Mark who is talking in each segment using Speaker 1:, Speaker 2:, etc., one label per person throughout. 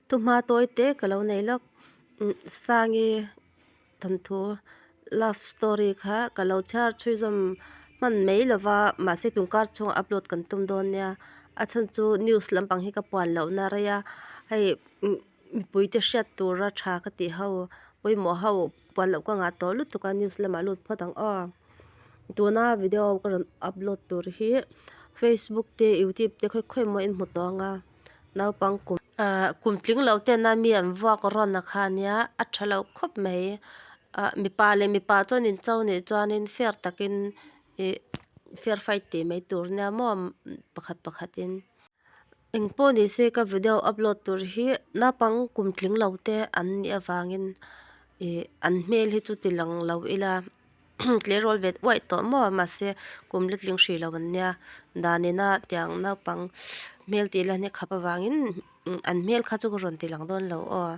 Speaker 1: Thuhma tawi te ka lo nei lawk. Sangi thawnthu love story kha ka lo chhiar chhui zawm hman mai lo va, mahse tun kar chhunga upload kan tum dawn nia. A chhan chu news lampang hi ka puan lohna rei a, hei mipuite hriat tura tha ka tih ho pawimawh ho puan loh ka ngah tawh lutuk a news lamah lut phawt ang aw. Tuna video ka rawn upload tur hi facebook te youtube te khawi khawi maw in hmu tawh ang a naupang kum ah kum tling lo tena mi an vuak rawn a kha ania a tha lo khawp mai ah mipa leh mipa chuan in cho nih chuanin fair takin ih fair fight tih mai tur ania maw pakhat pakhat in. Eng pawh ni se ka video upload tur hi naupang kum tling lo te an nih avangin ih an hmel hi chu ti lang lo ila tleirawl vet uaih tawh maw mahse kum la tling hrih lo an nia danina tiang naupang hmel tih lan hi a khap avangin an hmel kha chu ka rawn ti lang dawn lo aw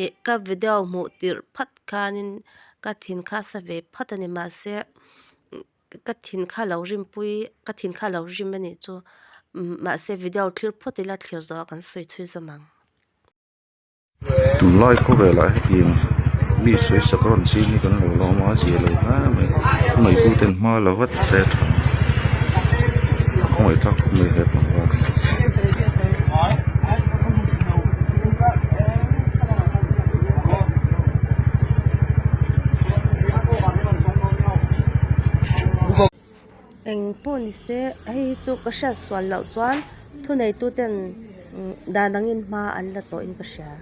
Speaker 1: ih ka video hmuh tirh phat khanin ka thin kha a sa ve phat a ni mahse. Ka thin kha lo rimpui ka thin kha lo rim a nih chu mahse video thlir phawt ila thlir zawh ah kan sawi chhui zawm ang.
Speaker 2: Tunlai khawvelah hetiang mi sawi sak rawn ching hi kan lo la awm a, a zia lo hle mai. Thuneitu ten hma la vat se tha a khawngaihthlak khawp mai he tlangval hi.
Speaker 1: Eng pawh ni se hei hi chu ka hriat sual loh chuan thuneitu ten dan angin hma an la tawh in ka hria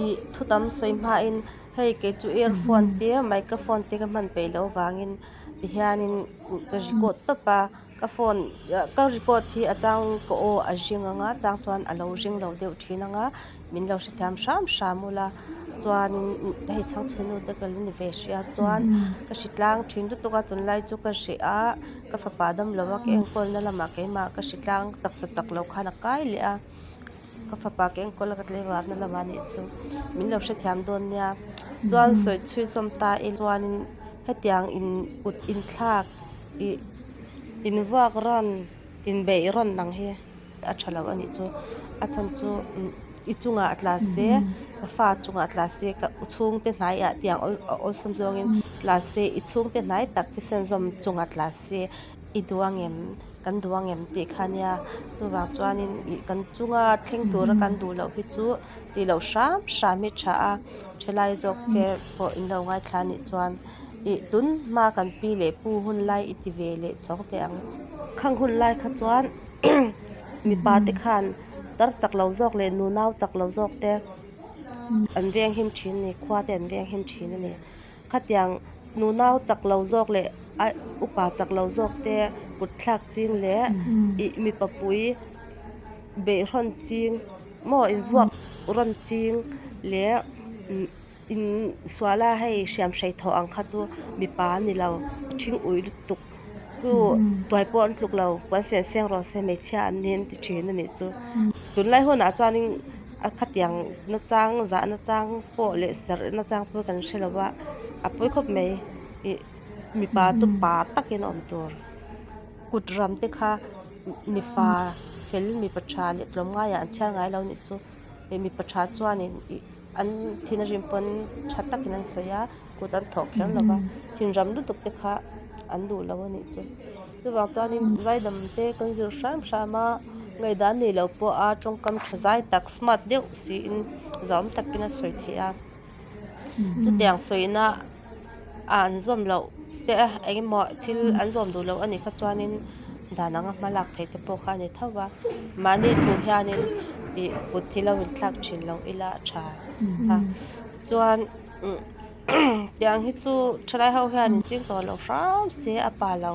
Speaker 1: ih thu tam sawi hmain hei kei chu earphone te microphone te ka hman peih loh avangin tihianin ka record tawp a. Ka phone ka record hi a chang ka aw a ring ang a chang chuan a lo ring lo deuh thin ang a min lo hrethiam hram hram ula chuanin hei chhangchhe nu te ka la ni ve hrih a chuan ka hri tlang thin lutuk a tunlai chu ka hreh a ka fapa damlo a ka enkawl na lamah keimah ka hri tlang taksa chak lo khan a kai leh a ka fapa ka enkawl a ka tlaivar na lamah nih chu min lo hrethiam dawn nia chuan sawi chhui zawm ta ila chuanin hetiang in kut inthlak ih invuak rawn inbeih rawn ang hi a tha lo a nih chu a chhan chu i chungah a tla se ka fa chungah a tla se ka chhungte hnaiah tiang awlsam zawngin tla se i chhungte hnai tak thisen zawm chungah tla se i duh angem kan duh angem tih kha nia chuvang chuanin ih kan chunga thleng tura kan duh loh hi chu tih loh hram hram hi tha a thalai zawk te pawh in lo ngaithla anih chuan. Ih tun hma kan pi leh pu hun lai i ti ve leh chawng teh ang. Khang hun lai kha chuan mipa te khan tar chak lo zawk leh nunau chak lo zawk te an veng him thin a ni khua te an veng him thin a ni. Khatiang nunau chak lo zawk leh a upa chak lo zawk te kut thlak ching leh ih mipa pui beihrawn ching maw invuak rawn ching leh. In suala hei hriam hrei thawh ang kha chu mipa a ni lo ṭhing ui lutuk chu tuai pawh an tluk lo puan fen feng rawh se hmeichhia an ni an ti ṭhin a nih chu tunlai hunah chuanin a khatiang nachang zah nachang pawh leh serh nachang pawh kan hre lo a a pawi khawp mai ih mipa chu pa takin a awm tur kut ram te kha mipa fel mipa ṭha leh tlawmngaiah an chhiar ngai lo a nih chu mipa ṭha chuanin ih. An thin a rim pawn tha takin an sawi a kut an thawh kher lo va thinram lutuk te kha an duh lo a nih chu chuvang chuanin zaidam te kan zir hram hram a ngaihdan nei lo pawh a tawngkam tha zai tak smart deuh siin zahawm takin a sawi theih a chutiang sawina a an zawm loh te eng emaw thil an zawm duh loh a nih kha chuanin dan anga hma lak theih te pawh kha a ni tho va mahni thu hianin ih kut hi lo inthlak thin lo ila a tha a chuan tiang hi chu thalai ho hian in ching tawh lo hram se a pa lo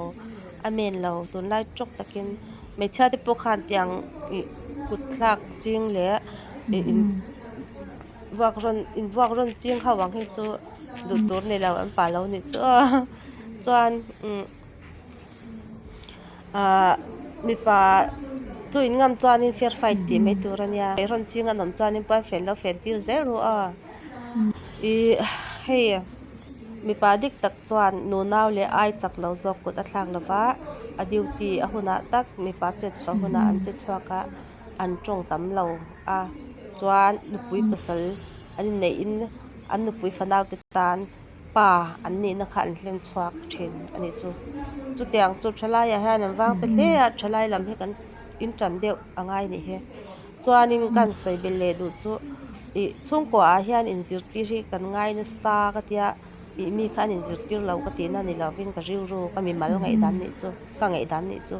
Speaker 1: a men lo tunlai tawk takin hmeichhia te pawh khan tiang ih kut thlak ching leh ih in vuak rawn invuak rawn ching ho ang hi chu duh tur ni lo an pa lo nih chu aw chuan umm ahh mipa chu in ngam chuanin fair fight tih mai tur a nia rawn ching an awm chuanin puan fen lo fen tir zel ru a ih hei mipa dik tak chuan nunau leh ai chak lo zawk kut a thlak lo va a duty a hunah tak mipa chet chhuah hunah an che chhuak a. An tawng tam lo a, Chuan nupui pasal an inneih in an nupui fanau te tan pa an nihna kha an hlen chhuak thin a nih chu. Chutiang chu thalai ah hian an vang ta hle a thalai lam hi kan in tan deuh a ngai a nih hi. Chuanin ka han sawi belh leh duh chu ih chhungkua ah hian inzirtir hi kan ngai nasa ka tia ih mi kha an inzirtir lo ka tihna ni lovin ka rilru ka mimal ngaihdan nih chu ka ngaihdan nih chu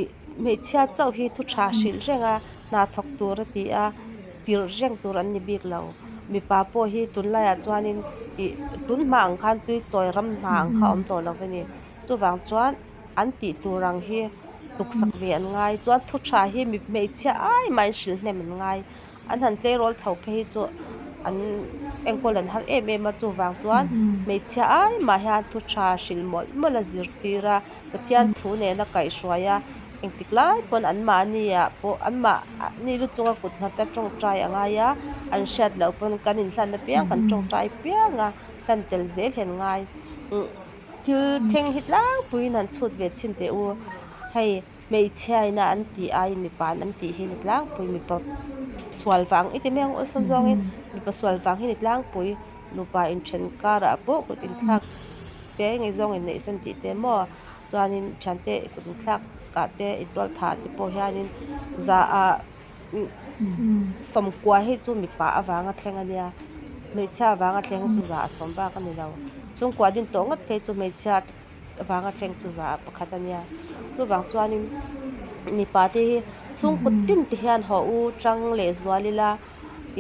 Speaker 1: ih hmeichhia chauh hi thu tha hrilh reng a hna thawk tur a ti a tirh reng tur an ni bik lo mipa pawh hi tunlaiah chuanin ih tun hma ang khan tui chawi ram hna ang kha a awm tawh lo a ni chuvang chuan an tih tur ang hi tuksak ve an ngai chuan thu tha hi mi hmeichhia ai mahin hrilh hnem an ngai an han tleirawl chho phei hi chu an enkawl an har em em a chuvang chuan hmeichhia ai mah hian thu tha hrilh mawlh mawlh a zirtir a Pathian thu nena kaihhruai a engtik lai pawn an mahni ah pawh an mahni lu chunga kut nghat a tawngtai a ngai a an hriat loh pawn kan inhlan apiang kan tawngtai piang a hlan tel zel hi an ngai. Thil thleng hi tlangpuiin han chhut ve chhin teh u. Hei hmeichhia ina an tih aiin mipa an an tih hi ni tlangpui mipa sual vang i ti mai ang awlsam zawngin mipa sual vang hi ni tlangpui nupa inthen karah pawh kut inthlak te ngaihzawng inneih san tih te maw chuanin thiante kut inthlak ah te intual thah te pawh hianin za ah sawmkua hi chu mipa avanga thleng a nia hmeichhia avanga thleng chu za a sawm bak a ni lo chhungkua din tawh ngawt phei chu hmeichhia avanga thleng chu za a pakhat a nia chuvang chuanin mipa te hi chhungkaw tin te hian haw u chang leh zual ila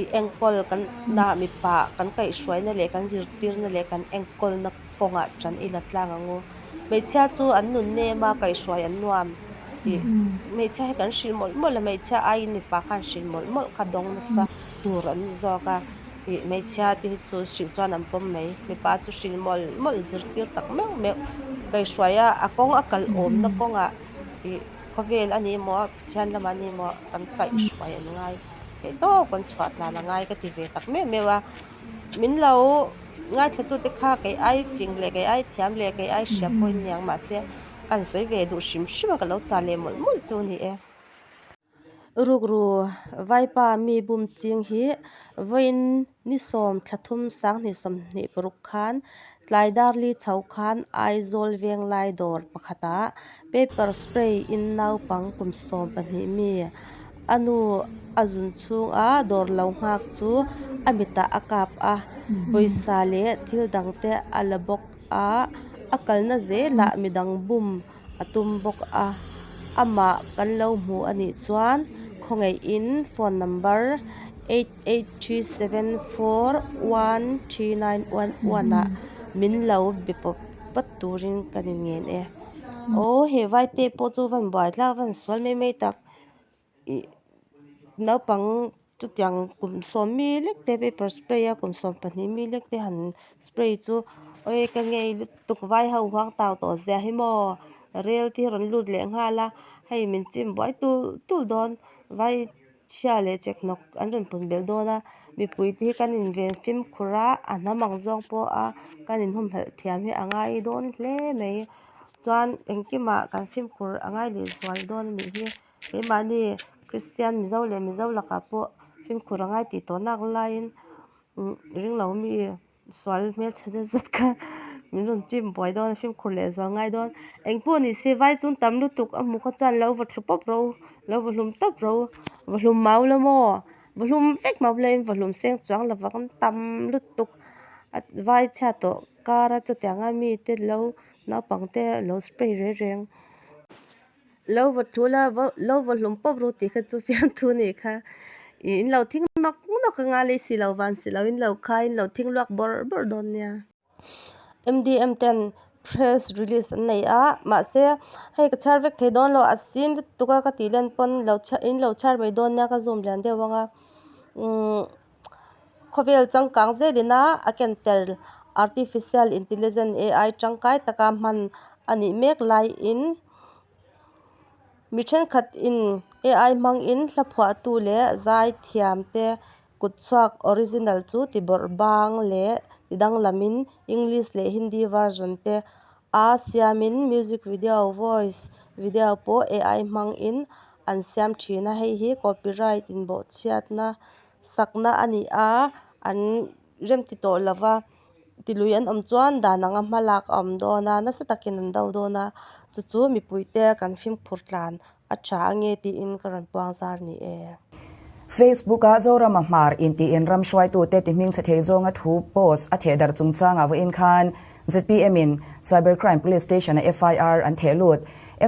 Speaker 1: ih enkawl kan na mipa kan kaihhruaina leh kan zirtirna leh kan enkawlna kawngah tan ila tlang ang u. Hmeichhia chu an nun nem a, kaihhruai an nuam tih hmeichhia hi kan hrilh mawlh mawlh a, hmeichhia aiin mipa khan hrilh mawlh mawlh kha dawng nasa tur an ni zawk a, ih hmeichhia te hi chu hrilh chuan an pawm mai, mipa chu hrilh mawlh mawlh zirtir tak meuh meuh kaihhruai a, a kawng a kal awmna kawngah ih khawvel a ni emaw Pathian lamah a ni emaw kan kaihhruai an ngai theih tawp kan chhuah tlan a ngai ka ti ve tak meuh meuh a. Min lo ngaithlatute kha kei ai fing leh kei ai thiam leh kei ai hria pawhin niang mahse ka han sawi ve duh hrim hrim a ka lo chah leh mawlh mawlh chu a ni e. Rukru vaipa mi bum ching hi vawiin ni sawm thla thum sanghnih sawmhnih paruk khan tlai dar li chho khan Aizawl Venglai dawr pakhatah paper spray in naupang kum 12 mi A nu a zun chhunga dawr lo nghak chu a mitah a kap a, pawisa leh thil dang te a la bawk a, a kalna zelah midang bum a tum bawk a, amah kan lo hmu a nih chuan khawngaihin phone number 8837413911 ah min lo be pawp vat turin kan inngen e. Aw he vaite pawh chu van buai tlak van sual mai mai tak. Ih naupang chutiang kum sawm mi lek te paper spray a kum 12 mi lek te han spray chu awi ka ngei lutuk vai ho huang tau tawh zia hi maw rel te hi rawn lut leh nghal a hei min chim buai tul tul dawn vai chhia leh chek hnawk an rawn pun belh dawn a mipui te hi kan inven fimkhur a a hnam ang zawng pawh a kan inhumhelh thiam hi a ngai dawn hle mai chuan engkimah kan fimkhur a ngai leh zual dawn a nih hi. Keimahni Kristian Mizo leh Mizo lakah pawh fimkhur a ngai tih tawh nak laiin ringlo mi sual hmelchhe zet zet kha min rawn chim buai dawn a fimkhur leh zual ngai dawn. Engpawh ni se vai chung tam lutuk a hmu kha chuan lo va thlu pawp ro lo va hlum tawp ro va hlum mau la maw va hlum vek mau la in va hlum seng chuang lo vang tam lutuk a vai chhiat tawh kar a chutianga mite lo naupang te lo spray reng reng. Lo va thu la, lo va hlum pawp ru tih kha chu fiamthu nih kha. Ih in lo thing nawk nawk anga lei si lo van si lo in lo khai in lo thing luak bawrh bawrh dawn nia. MDM ten press release an nei a, mahse hei ka chhiar vek thei dawn lo a sin lutuk a ka tih len pawn lo chhiar in lo chhiar mai dawn nia ka zoom lian deuh ang a umm khawvel changkang zelin a a ken tel artificial intelligence ai tangkai taka hman a nih mek laiin. Mi thenkhat in ai hmang in hla phuahtu leh zai thiam te kut chhuak original chu ti bawrh bang leh ti danglam in english leh hindi version te a siam in music video voice video pawh ai hmang in an siam thin a hei hi copyright in bawhchhiatna. sakna a ni a an rem ti tawh lova tilui an awm chuan dan anga hma lak a awm dawn a nasa takin an do dawn a chu chu mipui te kan fimkhur tlan a tha ange tiin ka rawn puang zar ni e.
Speaker 3: Facebook-a Zorama Hmar intiin ram hruaitute tihmingchhe thei zawnga thu post a thehdarh chungchangah vawiin khan ZPM-in Cyber Crime Police Station-a FIR an theh lut.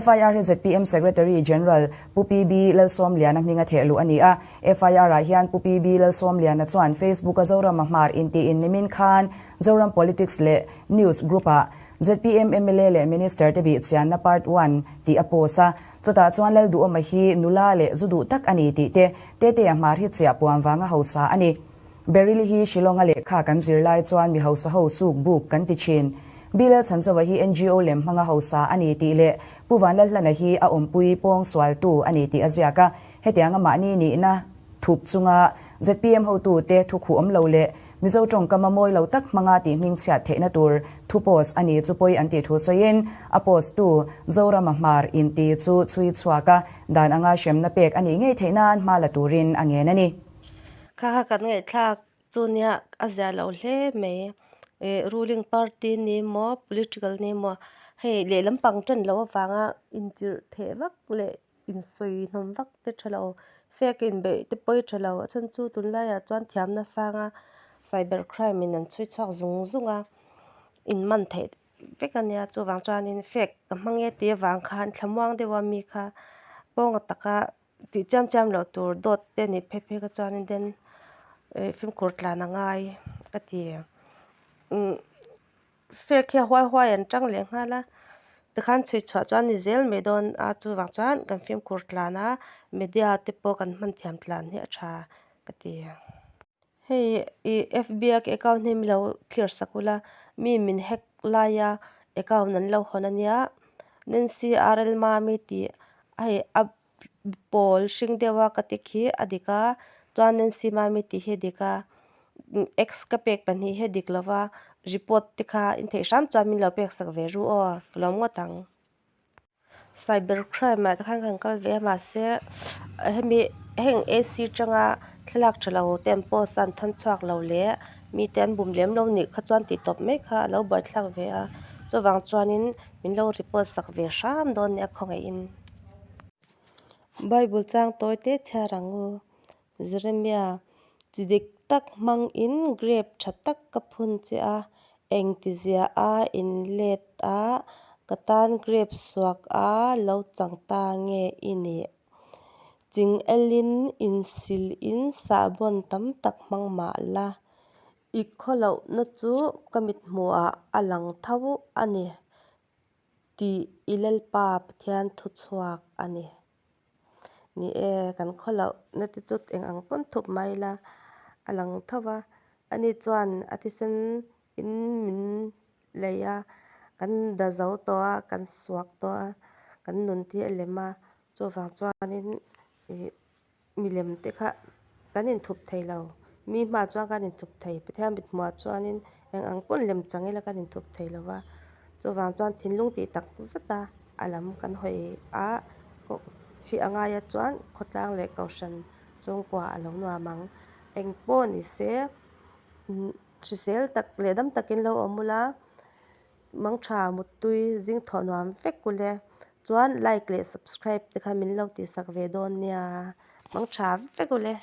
Speaker 3: FIR hi zpm Secretary General Pu PB Lalsawmliana hminga theh luh a ni a. FIR-ah hian Pu PB Lalsawmliana chuan Facebook-a Zorama Hmar intiin nimin khan Zoram Politics leh News Group-ah zpm mla leh Minister te bihchianna Part One tih a post a. Chutah chuan Lalduhawma hi nula leh zu duh tak a ni tih te, Tetea Hmar hi chiah puan vanga hausa a ni. Beryl hi Shillong-a lehkha kan zir lai chuan mi hausa ho suk buk kan ti thin. Bilal Chhanchova hi NGO lem hmanga hausa a ni tih leh Pu Vanlalhlana hi a awmpui pawng sualtu a ni tih a ziak a. Hetianga mahni nihna thup chunga zpm hotute thu khuh awm lo leh Mizo tawngkam a mawi lo tak hmanga tih hmingchhiat theihna tur thu post a ni chu pawi an tih thu sawiin a post tu Zorama Hmar inti chu chhui chhuak a, dan anga hremna pek a nih ngei theih nan hma la turin a ngen a ni.
Speaker 1: Kha kha kan ngaihthlak chu nia a zia lo hle mai eh ruling party ni maw political ni maw hei lehlam pang tan loh avanga intirh theh vak leh insawi hnawm vak te tha lo fake inbeih te pawh hi tha lo a chhan chu tunlaiah chuan thiamna sanga cyber crime in an chhui chhuak zung zung a inman theih vek a nia chuvang chuanin fake ka hmang e tih avang khan thlamuang deuha mi kha pawnga taka. Tih chiam chiam loh tur dawt te nih phei phei kha chuanin then eh fimkhur tlan a ngai ka ti umm fake hi a huai huai an tang leh nghal a tikhan chhui chhuah chuan ni zel mai dawn a chuvang chuan kan fimkhur tlan a media te pawh kan hman thiam tlan hi a tha ka ti. Hei ih fb a ka account hi milo clear sak ula mi min hack laia account an lo hawn ania Nancy R_L Mami tih hei a pawl hring deuha ka ti khi a dik a chuan Nancy Mami tih hi a dik a x ka pek pahnih hi a dik lo va report te kha in theih hram chuan min lo pek sak ve ru aw ka lawm ngawt ang. Cyber crime ah te khan kan kal ve a mahse hemi heng ac tanga thlalak tha lo te an post a an thawn chhuak lo leh mite an bum lem lo nih kha chuan tih tawp mai kha a lo buaithlak ve a chuvang chuanin min lo report sak ve hram dawn nia khawngaihin. Bible chang tawi te chhiar ang u Jeremia chi dik tak hmangin grape tha tak ka phun che a, engtizia a in let a ka tan grape suak a lo chang ta nge i nih? Ching elin insil in sahbawn tam tak hmang mah la, i khawlohna chu ka mithmuhah a lang tho a ni tih i Lalpa Pathian thuchhuak a ni. Ni e, kan khaw loh na te chu eng ang pawn thup mai ila a lang tho va, ani chuan a thisen in min lei a, kan da zo tawh a, kan suak tawh a, kan nun te hi a lem a, chuvang chuanin ih milem te kha kan inthup thei lo, mi hmaah chuan kan inthup thei, Pathian mithmuhah chuanin eng ang pawn lem chang ila kan inthup thei lo va, chuvang chuan thinlung tih tak zet a a lam kan hawi a, chhih a ngai a chuan khawtlang leh kohhran chhungkua a lo nuam ang, eng pawh ni se hrisel tak leh dam takin lo awm ula. Mangtha Muttui zing thawh nuam vek ule chuan like leh subscribe te kha min lo tihsak ve dawn nia mangtha vek ule.